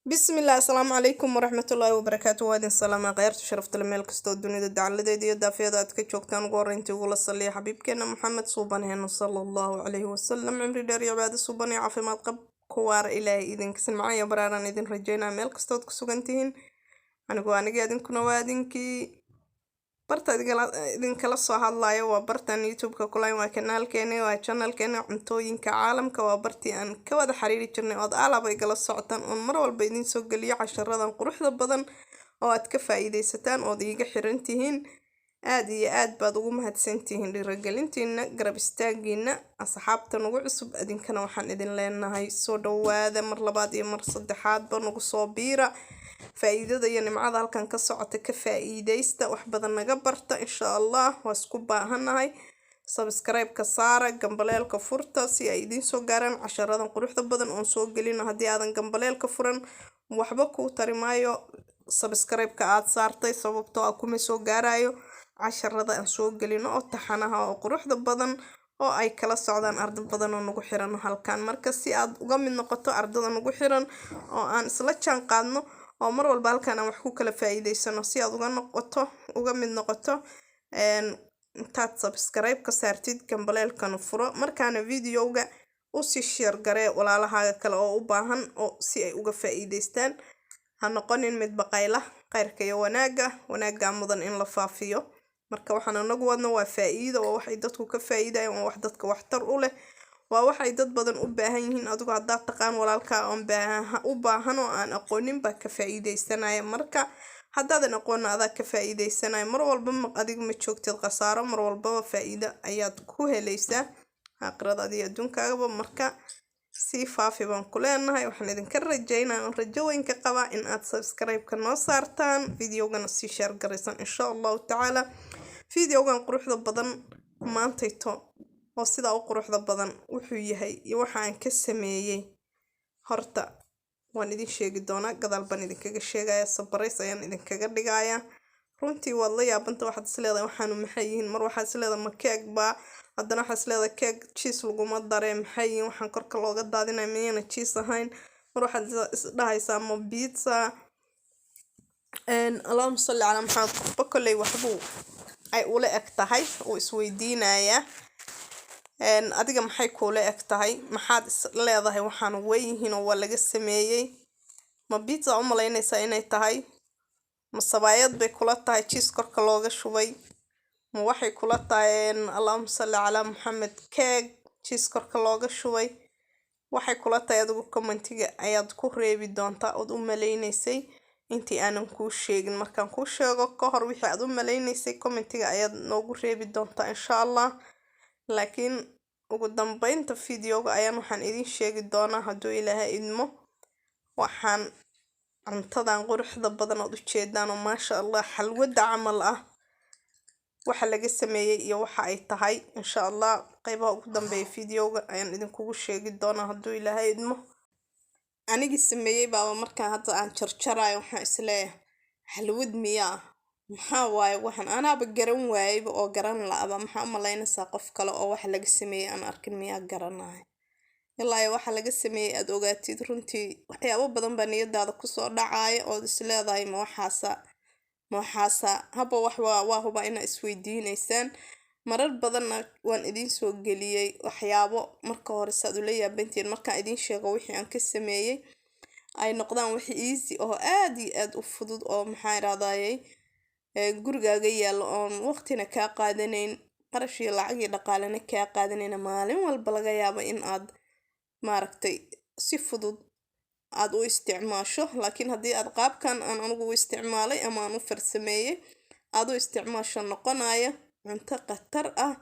Bismillah, asalaamu calaykum waraxmatullaahi wabarakaatu. Waa idin salaama kheyrta sharafta meel kastoo dunida dacaladeeda iyo daafiyada aad ka joogtaan. Ugu horreyntii ugula saliya xabiibkeena Maxamed suubanheena, sala Allahu calayhi wasalam. Cimri dheer iyo cibaado suuban iyo caafimaad qab kuwaara Ilaahay idinkasin macaya baraaraan idin rajeynaa meel kastood ku sugan tihiin. Anigu anigii, idinkuna waa idinkii. Barta idinkala soo hadlayo waa bartan YouTube-ka kulayn, waa kanaalkeeni, waa channelkeeni Cuntooyinka Caalamka. Waa bartii aan ka wada xiriiri jirnay ood alaaba igala socotaan, oon mar walba idiin soo geliyo casharadan quruxda badan oo aad ka faa'iidaysataan ood iiga xiran tihiin. Aad iyo aad baad ugu mahadsantihiin dhiiragelintiina, garab istaagiina. Asxaabta nagu cusub, idinkana waxaan idin leenahay soo dhawaada mar labaad iyo mar saddexaadba. Nagu soo biira, faa'iidada iyo nimcada halkan ka socota ka faa'iidaysta, wax badan naga barta, insha Allah. Waa isku baahanahay. Subscribe-ka saara, gambaleelka furta si ay idiin soo gaaraan casharadan quruxda badan oon soo gelino. Haddii aadan gambaleelka furan, waxba kuu tari maayo subscribe-ka aad saartay, sababtoo ah kuma soo gaarayo casharada aan soo gelino oo taxanaha oo quruxda badan oo ay kala socdaan arda badan oo nagu xiran halkan. Marka si aad uga mid noqoto ardada nagu xiran oo aan isla jaan qaadno oo mar walba halkan aan wax ku kala faa'iidaysano, si aad uga noqoto, uga mid noqoto, intaad subscribe ka saartid, gambaleelkana furo, markaana videoga usii share garee walaalahaaga kale oo u baahan oo si ay uga faa'iidaystaan. Ha noqonin mid baqayla khayrka iyo wanaagga. Wanaaggaa mudan in la faafiyo. Marka waxaan anagu wadno waa faa'iido, waa waxay dadku ka faa'iidayaan, waa wax dadka waxtar u leh, waa waxay dad badan u baahan yihiin. Adigu haddaad taqaan, walaalkaa oon u baahan oo aan aqoonin baa ka faa'iidaysanaya. Marka haddaadan aqoonna, adaa ka faa'iidaysanaya. Mar walba adiga ma joogtid khasaaro, mar walbaba faa'iido ayaad ku helaysaa aakhiradaada iyo adduunkaagaba. Marka sii faafi baan ku leenahay. Waxaan idinka rajaynaa oon rajo weyn ka qabaa in aad subscribe-ka noo saartaan, videogana sii share garaysaan, insha Allahu tacaala. Videogan quruxda badan maantayto oo sidaa u quruxda badan wuxuu yahay iyo waxa aan ka sameeyey horta waan idin sheegi doonaa, gadaal baan idinkaga sheegaya, surprise ayaan idinkaga dhigayaa. Runtii waad la yaabanta, waxaad is leedahay waxaanu maxay yihiin? Mar waxaad is leedahay ma keeg baa, haddana waxaad is leedahay keeg cheese laguma daree, maxay yihiin waxaan korka looga daadinaya? Miyayna cheese ahayn? Mar waxaad is dhahaysaa ma pizza? Allahuma salli calaa Maxamed. Qofba kolley waxbuu ay ula eg tahay uu isweydiinayaa. Adiga maxay kuula eg tahay? Maxaad is leedahay waxaan way yihiin oo waa laga sameeyey? Ma pizza u malaynaysaa inay tahay? Ma sabaayad bay kula tahay cheese korka looga shubay? Ma waxay kula tahay, allahuma salli calaa Maxamed, keeg cheese korka looga shubay? Waxay kula tahay adigu commentiga ayaad ku reebi doontaa ood u malaynaysay intii aanan kuu sheegin. Markaan kuu sheego ka hor, wixii aad u malaynaysay commentiga ayaad noogu reebi doontaa, insha Allah. Laakiin ugu dambeynta videoga ayaan waxaan idin sheegi doonaa, hadduu Ilaahay idmo, waxaan cuntadan quruxda badan ood ujeedaan oo maasha Allah xalwada camal ah waxa laga sameeyey iyo waxa ay tahay. Insha Allah qeybaha ugu dambeeya videoga ayaan idinkugu sheegi doonaa, hadduu Ilaahay idmo. Anigii sameeyey baaba markaan hadda aan jarjarayo waxaan isleeyahay xalwad miyaa? Maxaa waaye waxaan? Anaaba garan waayeyba oo garan la-aba. Maxaa u malaynaysaa qof kale oo waxa laga sameeyey aan arkin miyaa garanaya? Ilaa iyo waxa laga sameeyey aada ogaatid, runtii waxyaabo badan baa niyadaada kusoo dhacaya ood is leedahay ma waxaasa, ma waxaasa? Haba wax waa huba inaa isweydiineysaan. Marar badanna waan idiin soo geliyey waxyaabo marka hore saad ula yaabantihiin markaan idiin sheego wixii aan ka sameeyey ay noqdaan wax easy oo aad iyo aad u fudud oo, maxaa irahdaayey, gurigaaga yaallo oon waqtina kaa qaadanayn, qarash iyo lacag iyo dhaqaalena kaa qaadanayna. Maalin walba laga yaabo in aad maaragtay si fudud aad u isticmaasho. Laakiin haddii aad qaabkan aan anigu u isticmaalay ama aan u farsameeyey aad u isticmaasho, noqonaya cunto khatar ah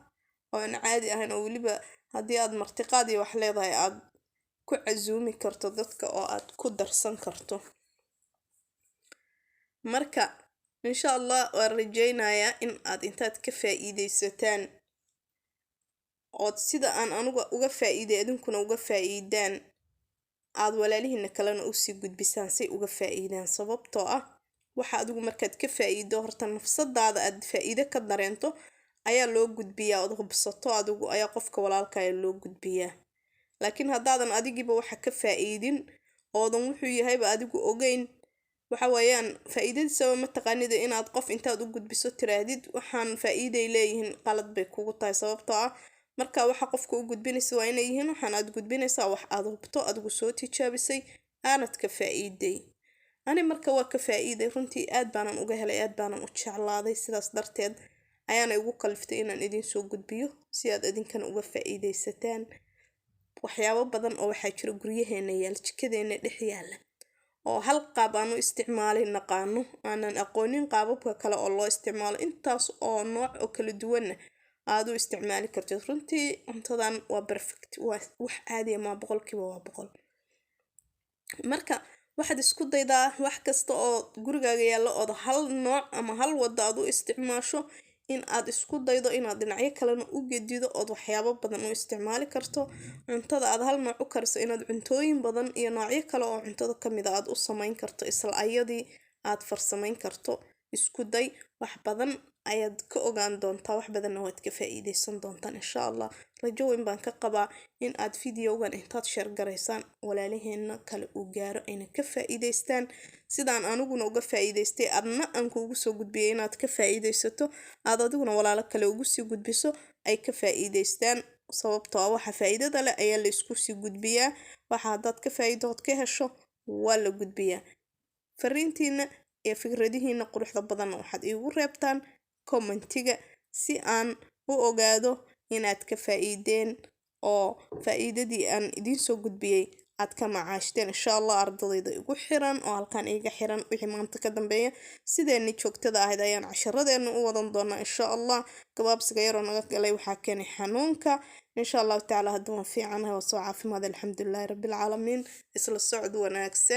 oo aan caadi ahayn, oo weliba haddii aad martiqaad iyo wax leedahay aad ku casuumi karto dadka oo aad ku darsan karto. Marka insha Allah waan rajeynayaa in aad intaad ka faa'iideysataan ood sida aan anigu uga faa'iiday idinkuna uga faa'iidaan, aad walaalihiina kalena usii gudbisaan say uga faa'iidaan. Sababtoo ah waxa adigu markaad ka faa'iido, horta nafsadaada aad faa'iido ka dareento ayaa loo gudbiyaa, ood hubsato adigu ayaa qofka walaalkaya loo gudbiyaa. Laakiin haddaadan adigiiba waxa ka faa'iidin Oodan wuxuu yahayba adigu ogeyn, waxa weeyaan faa'iidadiisaba ma taqaanida. Inaad qof intaad u gudbiso tiraahdid waxaan faa'iiday leeyihiin, qalad bay kugu tahay, sababtoo ah marka waxa qofka u gudbinaysa waa inay yihiin waxaan aad gudbinaysaa wax aad hubto, adigu soo tijaabisay, aanad ka faa'iiday. Ani marka waa ka faa'iiday runtii, aad baanan uga helay, aad baanan u jeclaaday. Sidaas darteed ayaana igu kaliftay inaan idiin soo gudbiyo si aad idinkana uga faa'iidaysataan. Waxyaabo badan oo waxaa jira guryaheena yaal, jikadeena dhex yaala, oo hal qaab aan u isticmaali naqaano, aanan aqoonin qaababka kale oo loo isticmaalo. Intaas oo nooc oo kala duwanna aad u isticmaali kartid. Runtii cuntadan waa perfect, waa wax caadiya maa, 100%. Marka waxaad isku daydaa wax kasta oo gurigaaga yaallo ood hal nooc ama hal wado aad u isticmaasho, in aad isku daydo inaad dhinacyo kalena u gedido, ood waxyaabo badan u isticmaali karto. Cuntada aad hal nooc u kariso, inaad cuntooyin badan iyo noocyo kale oo cuntada kamid a aad u samayn karto, isla ayadii aad farsamayn karto, isku day. Wax badan ayaad ka ogaan doontaa, wax badanna waad ka faa'iideysan doontaan, insha Allah. Rajo weyn baan ka qabaa in aad videogan intaad share garaysaan walaalaheena kale uu gaaro, ayna ka faa'iideystaan sidaan aniguna uga faa'iideystay, adna aan kuugu soo gudbiyay inaad ka faa'iideysato, aad adiguna walaalo kale ugu sii gudbiso, ay ka faa'iideystaan, sababtoo ah waxa faa'iidada leh ayaa la isku sii gudbiyaa. Waxa haddaad ka faa'iidood ka hesho, waa la gudbiyaa. Fariintiina iyo fikradihiina quruxda badanna waxaad iigu reebtaan commentiga, si aan u ogaado inaad ka faa'iideen oo faa'iidadii aan idiin soo gudbiyey aad ka macaashteen, insha Allah. Ardadayda igu xiran oo halkan iiga xiran, wixii maanta ka dambeeya sideeni joogtada ahayd ayaan casharadeena u wadan doonaa, insha Allah. Gabaabsiga yaroo naga galay waxaa keenay xanuunka. Insha Allahu tacaala hadda waan fiicanahay, waa soo caafimaad, alxamdulilahi rabbilcaalamiin. Isla socod wanaagsan.